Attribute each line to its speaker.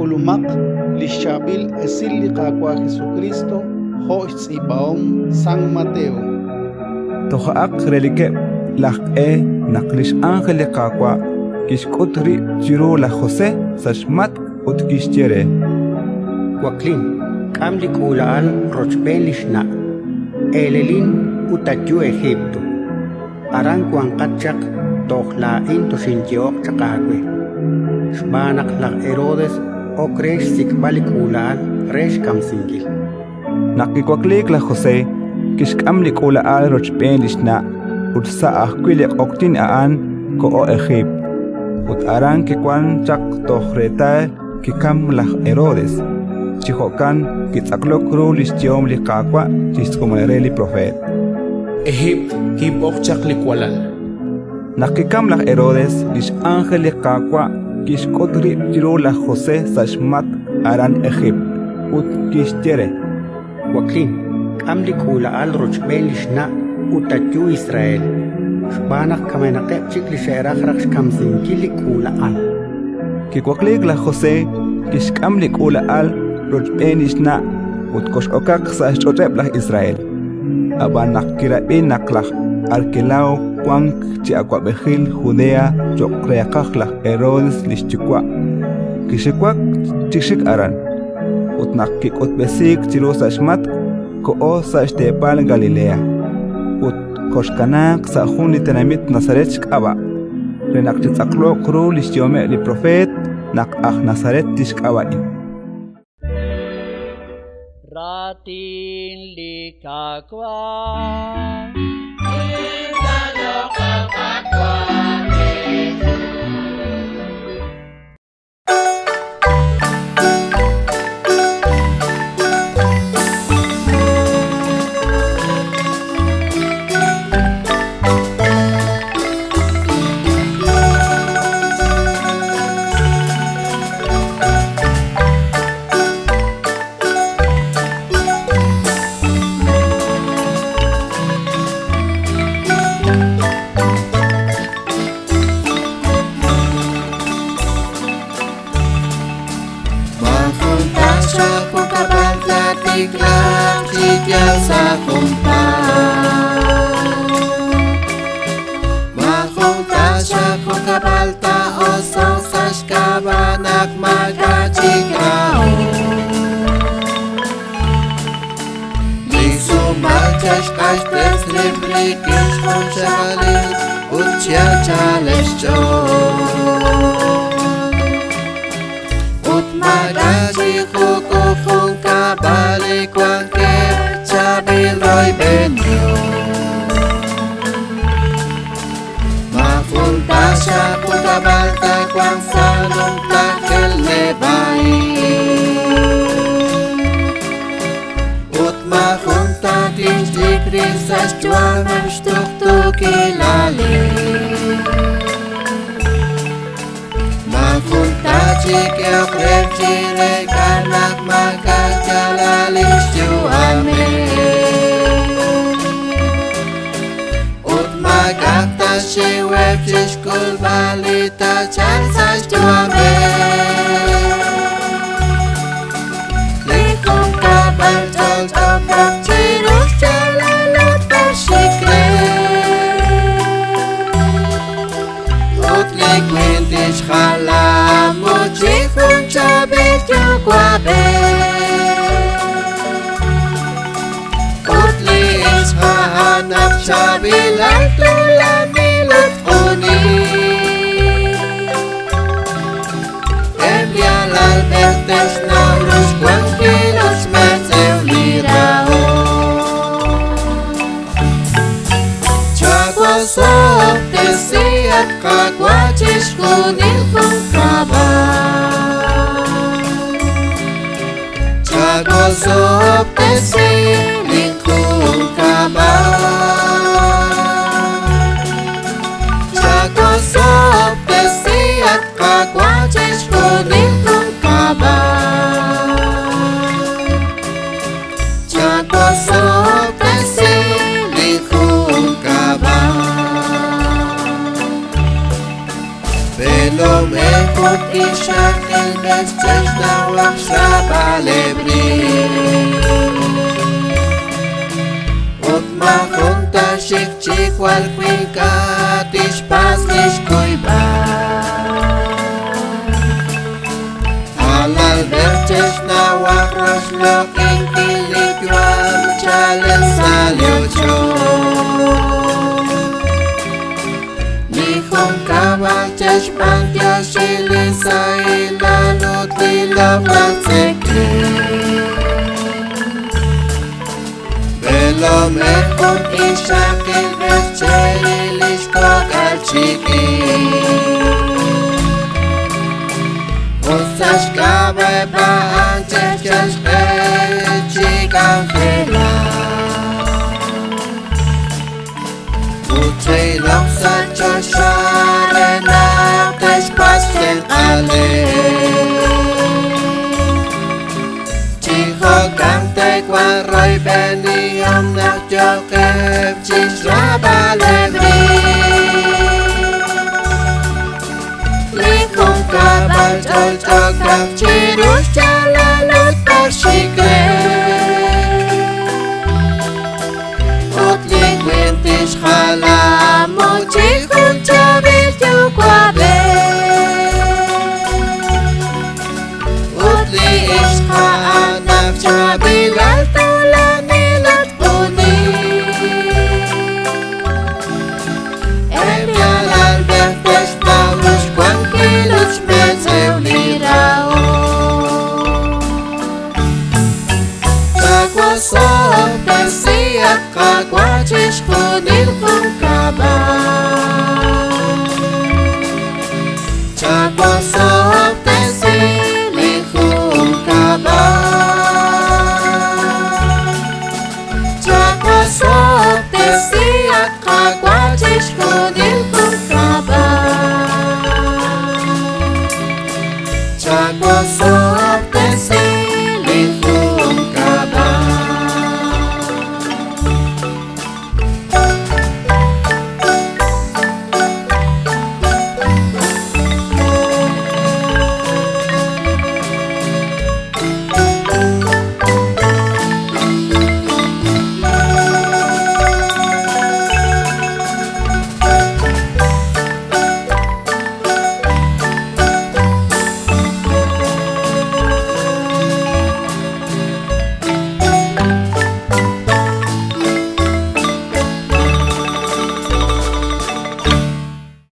Speaker 1: K'ulumaq li xchaab'il esil li Qaawa' Jesukriist jo' xtz'iib'ahom San Mateo.
Speaker 2: Tojo'aq relikeb' laj q'e naq li x'ánjel li Qaawa' kixk'ut rib' chiru laj José sa' xmatk' ut kixye re:
Speaker 3: Waklin, k'am li k'uula'al rochb'een li xna', eelelin ut ayu Egipto. Aran wanqat chaq toj laa'in toxinyehoq chaq aawe, xb'aan naq laj Herodes ok re xsik'b'al li k'uula'al re xkamsinkil.
Speaker 2: Naq kiwakliik laj José, kixk'am li k'uula'al rochb'een li xna', ut sa' ajwi' li q'oqyink a'an koho Ejiipt. Ut aran kiwank chaq toj reetal kikamk laj Herodes. Chi jo'kan kitz'aqlok ru li xyehom li Qaawa' chi xtz'uumal re li propeet:
Speaker 4: Ejiipt kinb'oq chaq li walal.
Speaker 2: Naq kikamk laj Herodes, li x'ánjel li Qaawa' kixk'ut rib' chiru laj José sa' xmatk' aran Ejiipt ut kixye re:
Speaker 3: Waklin, k'am li k'uula'al rochb'een li xna' ut ayu Israel, xb'aan naq kamenaqeb' chik li xe'raj raj xkamsinkil li k'uula'al.
Speaker 2: Kiwakliik laj José, kixk'am li k'uula'al rochb'een li xna' ut kox'okaq sa' xch'och'eb' laj Israel. Ab'an naq kirab'i naq laj Arkelao wank chi awab'ejil Judea cho'q reeqaj laj Herodes li xyuwa', kixiwak chi xik aran. Ut naq kik'utb'esiik chiru sa' xmatk', koho sa' xteepal Galilea ut koxkanaaq sa' jun li tenamit Nazaret xk'ab'a', re naq chitz'aqloq ru li xyehomeb' li propeet naq aj Nazaret tixk'ab'a'in.
Speaker 5: Raatin li Qaawa'.
Speaker 6: Maajun taatiklaaq chi yal sa' junpaat. Maajun taxajunkab'al taa'oso'q sa' xk'ab'a' naq maak'a' chik rahom. Li sumal che'xq'axtes rib' rik'in xjunxaqalil ut chi anchaleb' xch'ool. Ut maak'a' chi jukub' junkab'al li wankeb' chaab'il royb'enihom. Maajun taxaq junkab'al taawanq sa' numtajel neb'a'il. Ut maajun taatixch'ik rib' sa' xyu'ameb' xtuqtuukilalil. Maajun taachik'ehoq reheb' chireek'a naq maak'a' xyaalal li xyu'ameb'. Ut maak'a'aq ta xxiweb' chi xk'ulb'al li taachalq sa' xyu'ameb'. Li junkab'al ch'olch'o naq chiru xyaalal ut b'ar xik re. Ut li winq tixjalamuchi jun chaab'il yuwa'b'ej. Ut li ixq a'anaq chaab'ilal tuulanil ut q'unil. Eb' li alalb'ej te'xnaw ru xwankil ut xmetz'ew li rahom. Chawosob'tesi, at Qaawa', chixjunil junkab'al. Chawosob'tesi lin junkab'al. Ut ixaqilb'ej chexnawaq xraab'aleb' rib'. Ut maajun taaxik chi jwal wi ink'a' tixpatz' lix kuyb'al. Alalb'ej chexnawaq roxloq'inkil li yu'am chalen sa' li ochoch. Li junkab'al chexb'antioxi li sahilal ut li loq'laj tzekemq. B'eelomej ut ixaqilb'ej cheril lix kok'al chi k'iik. Ut sa' xk'ab'a'eb' a'an chexyal xq'e chi k'anjelak. Ut che'iloq sa' choxa re naq te'xpatz' xtenq'aaleb'. Chi jo'kan te'wanq royb'enihom naq yooqeb' chixraab'aleb' rib'. Li junkab'al ch'olch'ookaq chiru xyaalal ut b'ar xik re. Ut li winq tixjalamu chi jun chaab'il yuwa'b'ej. Ut li ixq a'anaq chaab'ilal tuulanil ut q'unil. Eb' li alalb'ej te'xtaw ru xwankil ut xmetz'ew li rahok. Chawosob'tesi, at Qaawa', chixjunil junkab'al. Chawosob'tesi li junkab'al. Chawosob'tesi, at Qaawa', chixjunil junkab'al. Chawosob'tesi.